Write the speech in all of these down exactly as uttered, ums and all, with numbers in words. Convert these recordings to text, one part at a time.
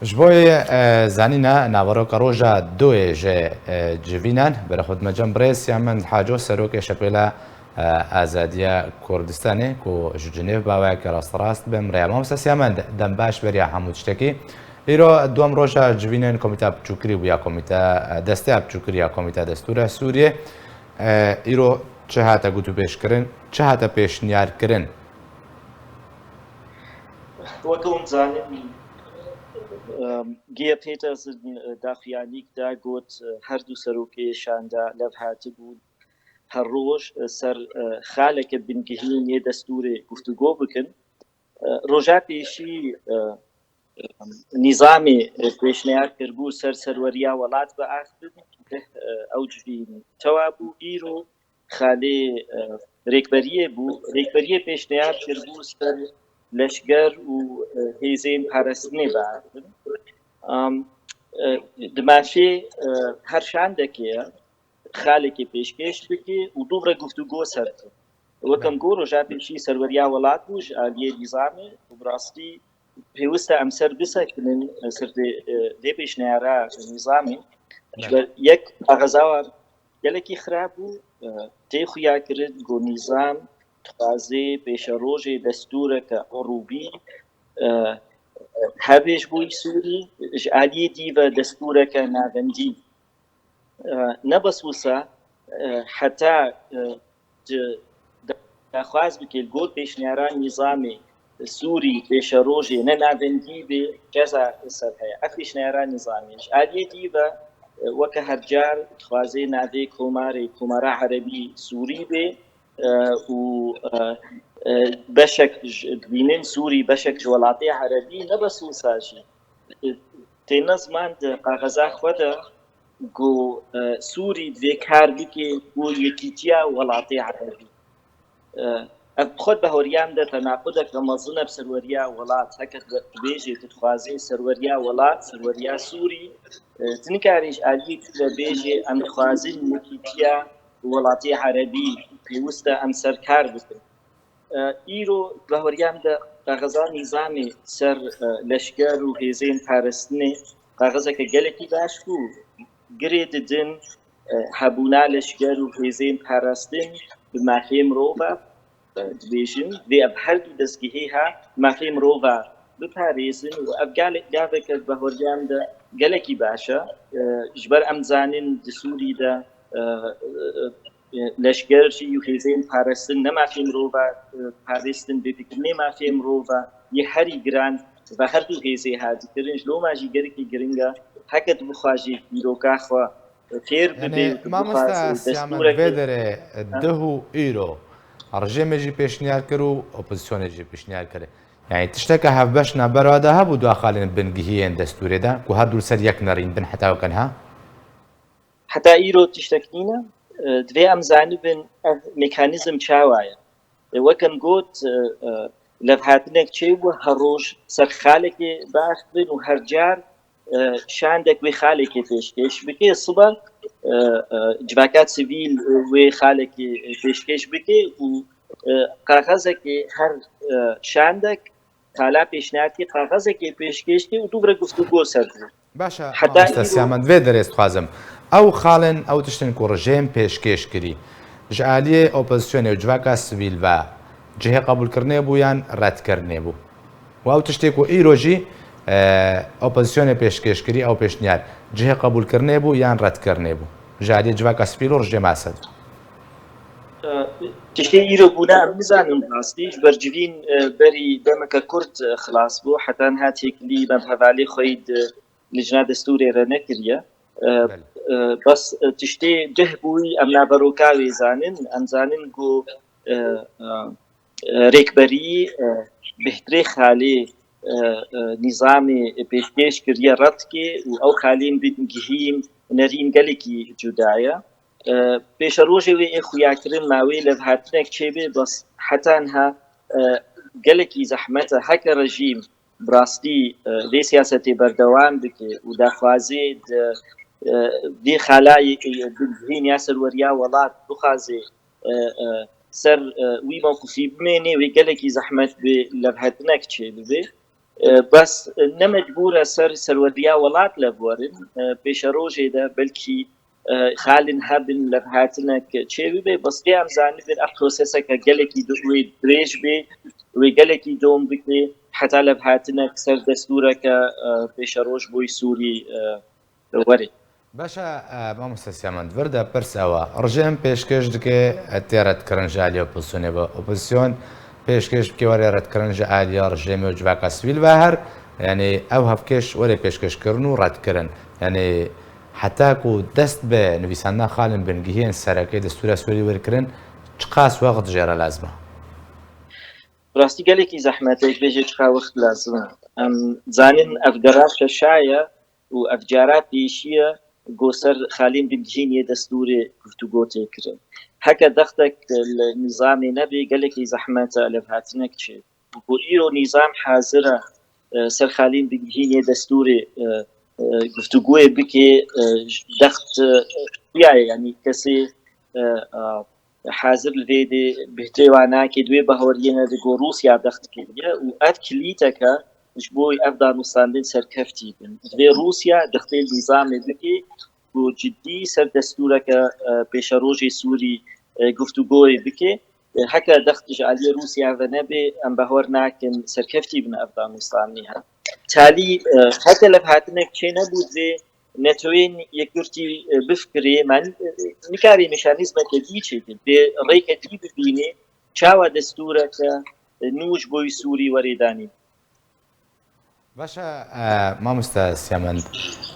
Ji bo yê, e, zanîna naveroka roja doyê ji, e, civînan, berexwe dime cem birêz Siyamend Haco, serokê Şepêla, e, Azadiya Kurdistanê, ku ji Cinêv baweyeke rasterast be. Rêya mamoste Siyamend, dem baş beriya hemû tiştekî. Îro duwem roja civînên Komîta Biçûkirî bû ya Komîta, e, Desteya Biçûkirî ya Komîta Destûra Sûriyê. E, îro çi hate gotûbêjkirin, çi hate pêşniyarkirin? Weke hûn dizanin, em, Geir Petersen, e, daxuyanîk da got, e, her du serokê şanda lev hatibûn her roj, e, ser, e, xaleke bingehîn yê destûrê guftûgo bikin. E, roja pêşî, e, e, nîzamê, e, pêşniyar kiribû ser serweriya welat biaxivin, deh, e, ew civîn çawa bû, îro xalê, e, rêkberiyê bû. Rêkberiyê pêşniyar kiribû ser leşger û, e, hêzên parastinê biaxivin. Am, e, di mafê, e, her şandekê ye, xalekê pêşkêş bike û dûv re guftûgo ser bike. Weke min got, roja pêşî serweriya welat bû ji aliyê nîzamê û bi rastî pêwist e em ser bisekinin, e, ser vê, e, vê pêşniyara nîzamê. Ji ber yek, kaxeza wan gelekî xirab bû, e, tê xuyakirin ku nîzam dixwaze pêşerojê destûreke urûbî, e, e, hebe ji bo Sûrî, ji aliyê dî ve destûreke navendî. E, ne bes wisa, e, heta, e, tu daxwaz bike li gor pêşniyara nîzamê Sûrî pêşerojê ne navendî bê, ceza li ser heye. Ev pêşniyara nîzamê ji aliyê dî ve, e, weke her car dixwaze navê komarê, Komara Erebî Sûrî bê, e, û, e, e, beşek ji, dibînin Sûrî beşek ji welatê Erebî, ne bes wisa jî, e, têne ziman di kaxeza xwe de ku, e, Sûrî divê kar bike bo yekîtiya welatê Erebî. E, ev bi xwe di bahoriyê em de tenaqudeke mezin e bi serweriya welat. Heke tu dibêjê tu dixwazê serweriya welat, serweriya Sûrî, e, tu nikarî ji aliyê tu ve bêjê em dixwazin yekîtiya welatê Erebî, pêwist e em ser kar bikin. E, îro di bahoriyê em de kaxeza nîzamê ser, e, leşker û hêzên parastinê kaxezeke gelekî baş bû. Girê didin, e, hebûna leşker û hêzên parastin bi mafê mirov e, e, dibêjin, divê ev her du destgehê ha mafê mirov e biparêzin û ev gale-, gaveke di bahoriyê em de gelekî baş e. E, ji ber em dizanin di Sûrî de, e, e, e, leşker jî û hêzên parastin ne mafê mirov e, e, parêstin, bêfikirinê mafê mirov e, yê herî giran ve her du hêzê ha dikirin. Ji loma jî gelekî giring e, heke tu bixwajî dîroka xwe fêr bibê û tu bixwazî destûrekê. Yanî, mamoste Siyamend, vê derê duh û îro rejêmê jî pêşniyar kir û opozisyonê jî pêşniyar kir. Yanî tişteke hevbeş navbera de hebû du xalên bingehî yên destûrê de ku her du li ser yek nerîn bin heta weke niha? Heta îro tiştek nîne. E, divê em zanibin ev mekanîzm çawa ye. E, weke min got, e, e, levhatinek çêbû, her roj ser xalekê biaxivin û her car, e, şandek wê xalekê pêşkêş bike. Sibe, e, e, civaka sivîl, e, wê xalekê, e, pêşkêş bike û, e, kaxezekê her, e, şandek xala pêşniyar kê, kaxezekê pêşkêş kê û dûv re guftûgo ser bû. Baş e, heta mamoste îro Siyamend, vê derê ez dixwazim. Ew xalên, ew tiştên ku rejêm pêşkêş kirî, ji aliyê opozisyonê û civaka sivîl ve cihê qebûlkirinê bû yan redkirinê bû? Û ew tiştê ku îro jî, e, opozisyonê pêşkêş kirî, ew pêşniyar, cihê qebûlkirinê bû yan redkirinê bû? Ji aliyê civaka sivîl û rejêma Esed. E, tiştê îro bûne em nizanin rastî. Ji ber civîn, e, berî demeke kurt, e, xilas bû. Heta niha têkilî me bi hevalê xwe yî di Lijna Destûrê re nekiriye. E, Belê. E, bes, e, tiştê cih bûyî em naveroka wê zanin. Em zanin ku, e, e, e, rêkberî, e, bêhtirê xalê, e, e, nîzamê pêşkêş kiriye red dike û ew xalên bingehîn nerîn gelekî cuda ye. E, pêşerojê wê ê xuyakirin ma wê levhatinek çêbe, bes heta niha, e, gelekî zehmet e. Heke rejîm bi rastî, e, vê siyasetê berdewam bike û daxwazê di, e, vê xalayê, e, bingehîn ya serweriya welat bixwaze, e, e, ser, e, wî mewqifî bimêne, wê gelekî zehmet bê levhatinek çêbibe. E, bes ne mecbûr e ser serweriya welat levwerin. E, pêşerojê de belkî, e, xalên hebin levhatinek çêbibê, bes vê em zanibin ev proseseke gelekî du-, wê dirêj bê, wê gelekî dom bike, heta levhatinek ser destûreke, e, pêşeroj boy Sûrî, e, were. Beşe, e, mamoste Siyamen, vir de pirs ew e. Rejîm pêşkêş dike, e, tê redkirin ji aliyê opozisyonê ve. Opozisyon pêşkêş bike were redkirin ji aliyê rejîmê û civaka sivîl ve her, yanî ew hevkêş were pêşkêşkirin û redkirin. Yanî heta ku dest bi nivîsandina xalên bingehîn sereke destûra Sûrî were kirin, çiqas wext jê re lazim e? Rastî gelekî zehmet e, bêjê çiqa wext lazim e. Em zanin ev gera şeşa ye û ev cara pêşî ye ku ser xalên bingehîn yê destûrê guftûgo tê kirin. Heke dextek li nîzamê nebê, gelekî zehmet e levhatinek çê. Ku îro nîzam hazir e, e, ser xalên bingehîn yê destûrê, e, e, guftûgoyê bike, e, dext, e, xuya ye, yanî kesê, e, e, hazir li vê dê bêhtirê wan nake, di wê baweriyê ne digo Rûsya dext kiriye û ev kilîtek e ji bo ev danûstandin serkeftî bin. Divê Rûsya dextê nîzamê bike ku cidî ser destûreke, e, pêşerojê Sûrî, e, guftûgoyê bike. E, heke dext ji aliyê Rûsya ve nebe, em bawer nakin serkeftî bin ev danûstandinê he. Talî, e, heke levhatinek çênebû, divê Netoyên Yekgirtî, e, bifikirê, me ni-, e, nikarê mekanîzmeke dî çêkin, divê rêke dî bibînê, çawa destûreke, e, nû ji bo Sûrî werê danîn. Baş e, e, mamoste Siyamend,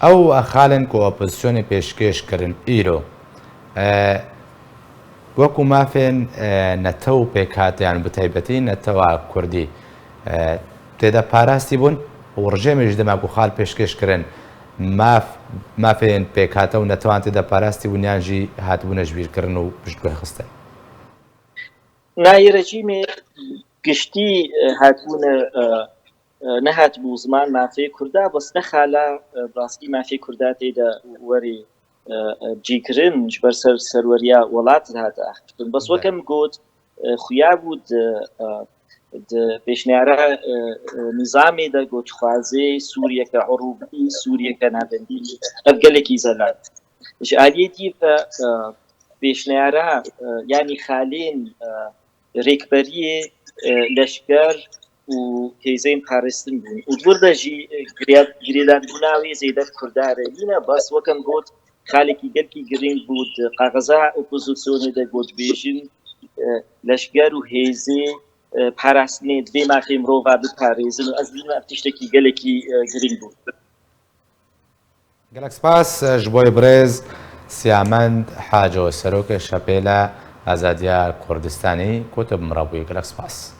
ew xalên ku opozisyonê pêşkêş kirin îro, e, wekû mafên, e, netew pêk hate, yan bi taybetî netewa kurdî, e, tê de parastî bûn û rejêmê ji dema ku xal pêşkêş kirin, maf, mafên pêkhate û netewan tê de parastî bûn, yan jî hatibûne jibîrkirin û piştguhê xistin? Nayê rejîmê giştî, e, hatibûne, e, e, nehatibû ziman mafê Kurda, bes ne xala, e, bi rastî mafê Kurda tê de werê, e, e, cîkirin, ji ber ser serweriya welat dihate axiftin. Bes Be. Weke min got, e, xuya bû di, e, di pêşniyara, e, e, nîzamê de got, dixwaze Sûriyeke urûbî, Sûriyeke navendî. Ev gelekî zelal. Ji aliyê dî ve, e, pêşniyara, e, yanî xalên, e, rêkberiyê, e, leşker û hêzên parastin bûn. Û di wir de jî, e, girê-, girêdandibûna wê zêde bi Kurda re nîne, bes weke min got, xalekî gelkî girîng bû di kaxeza opozisyonê de got dibêjin, e, leşker û hêzê, e, parastinê divê mafê mirova biparêzin û ez dibînim ev tiştekî gelekî, e, girîng bû. Gelek spas ji bo birêz Siyamend Haco, serokê Şepêla Azadiya Kurdistanî, ku tu bi min re bûyî. Gelek spas.